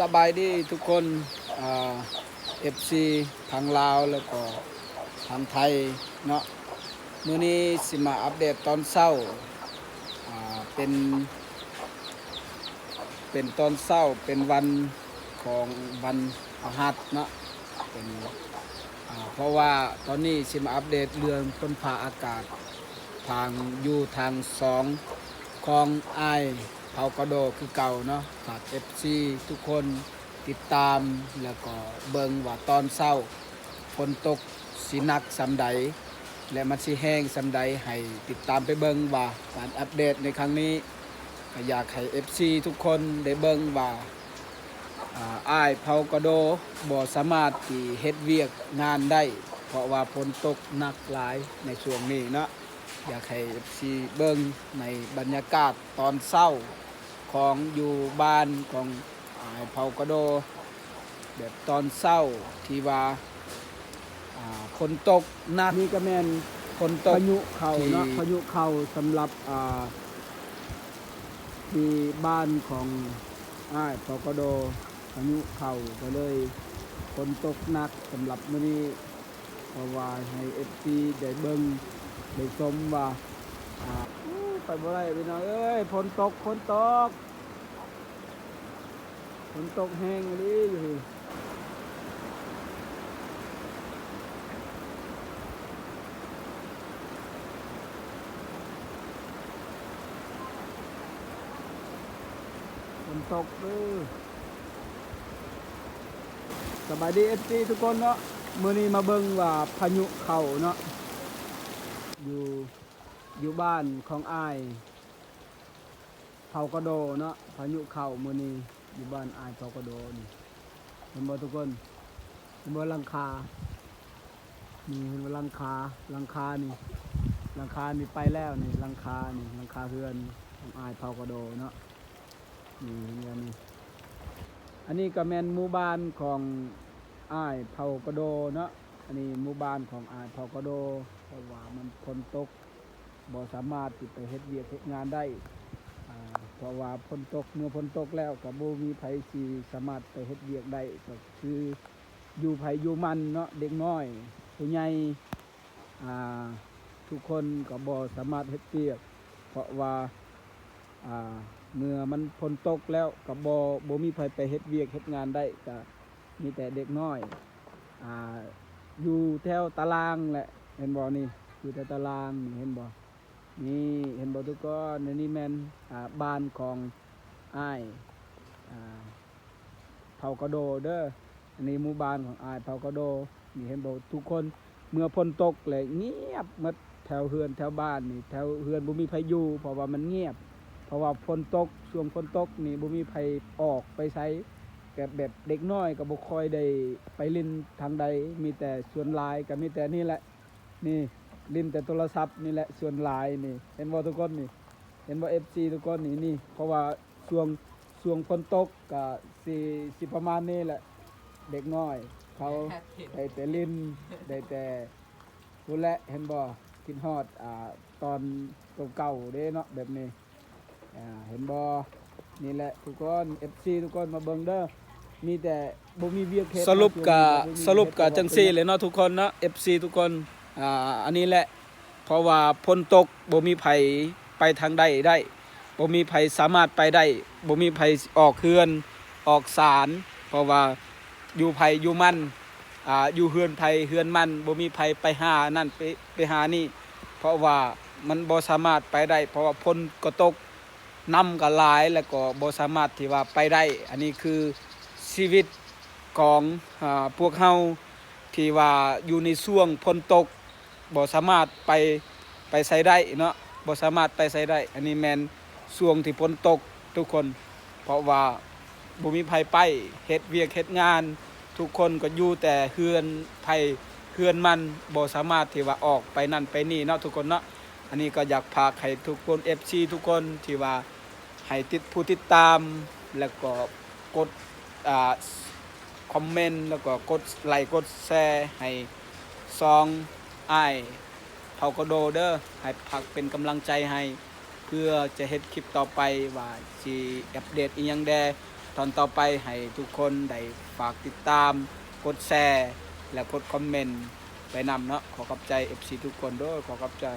ສະບາຍດີທຸກຄົນ ອ່າ ເອັຟຊີ ທັງລາວ ແລ້ວກໍທັງໄທເນາະ. ມື້ນີ້ຊິມາອັບເດດຕອນເຊົ້າ ອ່າ ເປັນ ເປັນຕອນເຊົ້າ ເປັນວັນຂອງວັນພະຫັດເນາະ ເປັນ ອ່າ ເພາະວ່າຕອນນີ້ຊິມາອັບເດດເລື່ອງຝົນຟ້າອາກາດ ທາງ ຢູ່ທາງຊ່ອງຂອງອ້າຍເຜົ່າກະໂດຄືເກົ່າເນາະ. ຝາກເອັຟຊີທຸກຄົນຕິດຕາມ ແລ້ວກໍເບິ່ງວ່າຕອນເຊົ້າຝົນຕົກຊິໜັກສ່ຳໃດ ແລະ ມັນຊິແຮງສ່ຳໃດ ໃຫ້ຕິດຕາມໄປເບິ່ງວ່າການອັບເດດໃນຄັ້ງນີ້ ກໍຢາກໃຫ້ເອັຟຊີທຸກຄົນໄດ້ເບິ່ງວ່າ ອ່າ ອ້າຍເຜົ່າກະໂດບໍ່ສາມາດທີ່ເຮັດວຽກງານໄດ້ ເພາະວ່າຝົນຕົກໜັກຫຼາຍໃນຊ່ວງນີ້ເນາະ. ຢາກໃຫ້ເອັຟຊີເບິ່ງໃນບັນຍາກາດຕອນເຊົ້າຂອງຢູ່ບ້ານຂອງອ້າຍເຜົ່າກະໂດ ແບບຕອນເຊົ້າທີ່ວ່າ ອ່າ ຝົນຕົກໜັກ. ນີ້ກໍແມ່ນຝົນຕົກ ພາຍຸເຂົ້າເນາະ ທີ່ ພາຍຸເຂົ້າສຳລັບ ອ່າ ທີ່ບ້ານຂອງອ້າຍເຜົ່າກະໂດ ພາຍຸເຂົ້າ ກໍເລີຍຝົນຕົກໜັກສຳລັບມື້ນີ້. ເພາະວ່າໃຫ້ເອັຟຊີໄດ້ເບິ່ງໄດ້ຊົມວ່າ ອ່າ ໂອ້ ໄປບໍ່ໄດ້ພີ່ນ້ອງເອີຍ ຝົນຕົກ ຝົນຕົກ ຝົນຕົກແຮງອີ່ຫຼີຢູ່. ຝົນຕົກເດີ. ສະບາຍດີເອັຟຊີທຸກຄົນເນາະ. ມື້ນີ້ມາເບິ່ງວ່າພາຍຸເຂົ້າເນາະ ຢູ່ ຢູ່ບ້ານຂອງອ້າຍເຜົ່າກະໂດເນາະ. ພາຍຸເຂົ້າມື້ນີ້ຢູ່ບ້ານອ້າຍເຜົ່າກະໂດນີ້ ເຫັນບໍ່ທຸກຄົນ? ເຫັນບໍ່ຫຼັງຄາ? ນີ້ເຫັນບໍ່ຫຼັງຄາ? ຫຼັງຄານີ້ ຫຼັງຄານີ້ໄປແລ້ວນີ້ ຫຼັງຄານີ້ ຫຼັງຄາເຮືອນຂອງອ້າຍເຜົ່າກະໂດເນາະ. ນີ້ເຫັນບໍ່ນີ້? ອັນນີ້ກໍແມ່ນໝູ່ບ້ານຂອງອ້າຍເຜົ່າກະໂດເນາະ. ອັນນີ້ໝູ່ບ້ານຂອງອ້າຍເຜົ່າກະໂດ ເພາະວ່າມັນຝົນຕົກ ບໍ່ສາມາດທີ່ໄປເຮັດວຽກເຮັດງານໄດ້ ອ່າ ເພາະວ່າຝົນຕົກ ເມື່ອຝົນຕົກແລ້ວກໍບໍ່ມີໃຜຊິສາມາດໄປເຮັດວຽກໄດ້ ກໍຄືຢູ່ໃຜຢູ່ມັນເນາະ ເດັກນ້ອຍ ຜູ້ໃຫຍ່ ອ່າ ທຸກຄົນກໍບໍ່ສາມາດເຮັດວຽກ ເພາະວ່າ ອ່າ ເມື່ອມັນຝົນຕົກແລ້ວກໍບໍ່ ບໍ່ມີໃຜໄປເຮັດວຽກເຮັດງານໄດ້ ກໍມີແຕ່ເດັກນ້ອຍ ອ່າ ຢູ່ແຖວຕາລ່າງແຫຼະ ເຫັນບໍ່ນີ້? ຢູ່ແຖວຕາລ່າງນີ້ ເຫັນບໍ່? ນີ້ເຫັນບໍ່ທຸກຄົນ? ອັນນີ້ແມ່ນ ອ່າ ບ້ານຂອງອ້າຍ ອ່າ ເຜົ່າກະໂດເດີ. ອັນນີ້ໝູ່ບ້ານຂອງອ້າຍເຜົ່າກະໂດ. ນີ້ເຫັນບໍ່ທຸກຄົນ? ເມື່ອຝົນຕົກແລ້ວງຽບໝົດ ແຖວເຮືອນແຖວບ້ານນີ້ ແຖວເຮືອນບໍ່ມີໃຜຢູ່ ເພາະວ່າມັນງຽບ ເພາະວ່າຝົນຕົກ ຊ່ວງຝົນຕົກນີ້ບໍ່ມີໃຜອອກໄປໃສ ແບບ ແບບເດັກນ້ອຍກໍບໍ່ຄ່ອຍໄດ້ໄປຫຼິ້ນທາງໃດ ມີແຕ່ສ່ວນຫຼາຍກໍມີແຕ່ນີ້ແຫຼະ ນີ້ຫຼິ້ນແຕ່ໂທລະສັບນີ້ແຫຼະ ສ່ວນຫຼາຍນີ້ ເຫັນບໍ່ທຸກຄົນນີ້? ເຫັນບໍ່ເອັຟຊີທຸກຄົນນີ້? ນີ້ ເພາະວ່າຊ່ວງ ຊ່ວງຝົນຕົກກໍຊິ ຊິປະມານນີ້ແຫຼະ ເດັກນ້ອຍເຂົາໄດ້ແຕ່ຫຼິ້ນ ໄດ້ແຕ່ ພຸ້ນແຫຼະ ເຫັນບໍ່? ຄິດຮອດ ອ່າ ຕອນເກົ່າໆເດ້ເນາະ ແບບນີ້ ອ່າ ເຫັນບໍ່? ນີ້ແຫຼະທຸກຄົນ ເອັຟຊີທຸກຄົນ ມາເບິ່ງເດີ ມີແຕ່ບໍ່ມີວຽກເຮັດ ສະຫຼຸບກະ ເນາະ ຊ່ວງນີ້ບໍ່ມີວຽກເຮັດ ສະຫຼຸບກະຈັ່ງຊີ້ແຫຼະເນາະທຸກຄົນເນາະ ເອັຟຊີທຸກຄົນ ອ່າ ອັນນີ້ແຫຼະ ເພາະວ່າຝົນຕົກບໍ່ມີໃຜໄປທາງໃດໄດ້ ບໍ່ມີໃຜສາມາດໄປໄດ້ ບໍ່ມີໃຜອອກເຮືອນອອກສານ ເພາະວ່າຢູ່ໃຜຢູ່ມັນ ອ່າ ຢູ່ເຮືອນໃຜເຮືອນມັນ ບໍ່ມີໃຜໄປຫານັ້ນ ໄປ ໄປຫານີ້ ເພາະວ່າມັນບໍ່ສາມາດໄປໄດ້ ເພາະວ່າຝົນກໍຕົກ ນ້ຳກໍຫຼາຍ ແລ້ວກໍບໍ່ສາມາດທີ່ວ່າໄປໄດ້. ອັນນີ້ຄືຊີວິດຂອງ ອາ ພວກເຮົາທີ່ວ່າຢູ່ໃນຊ່ວງຝົນຕົກ ບໍ່ສາມາດໄປ ໄປໃສໄດ້ເນາະ ບໍ່ສາມາດໄປໃສໄດ້. ອັນນີ້ແມ່ນຊ່ວງທີ່ຝົນຕົກທຸກຄົນ ເພາະວ່າບໍ່ມີໃຜໄປເຮັດວຽກເຮັດງານ ທຸກຄົນກໍຢູ່ແຕ່ເຮືອນໃຜເຮືອນມັນ ບໍ່ສາມາດທີ່ວ່າອອກໄປນັ້ນໄປນີ້ເນາະທຸກຄົນເນາະ. ອັນນີ້ກໍຢາກຝາກໃຫ້ທຸກຄົນ ເອັຟຊີ ທຸກຄົນທີ່ວ່າ ໃຫ້ຕິດ ຜູ້ຕິດຕາມ ແລ້ວກໍກົດ ອ່າ ຄອມເມັນ ແລ້ວກໍກົດໄລ ກົດແຊໃຫ້ຊ່ອງອ້າຍເຜົ່າກະໂດເດີ ໃຫ້ຝາກເປັນກຳລັງໃຈໃຫ້ ເພື່ອຈະເຮັດຄລິບຕໍ່ໄປວ່າຊິອັບເດດອີ່ຫຍັງແດ່ ຕອນຕໍ່ໄປໃຫ້ທຸກຄົນໄດ້ຝາກຕິດຕາມ ກົດແຊ ແລະ ກົດຄອມເມັນໄປນຳເນາະ. ຂໍຂອບໃຈ ເອັຟຊີ ທຸກຄົນເດີ ຂໍຂອບໃຈ.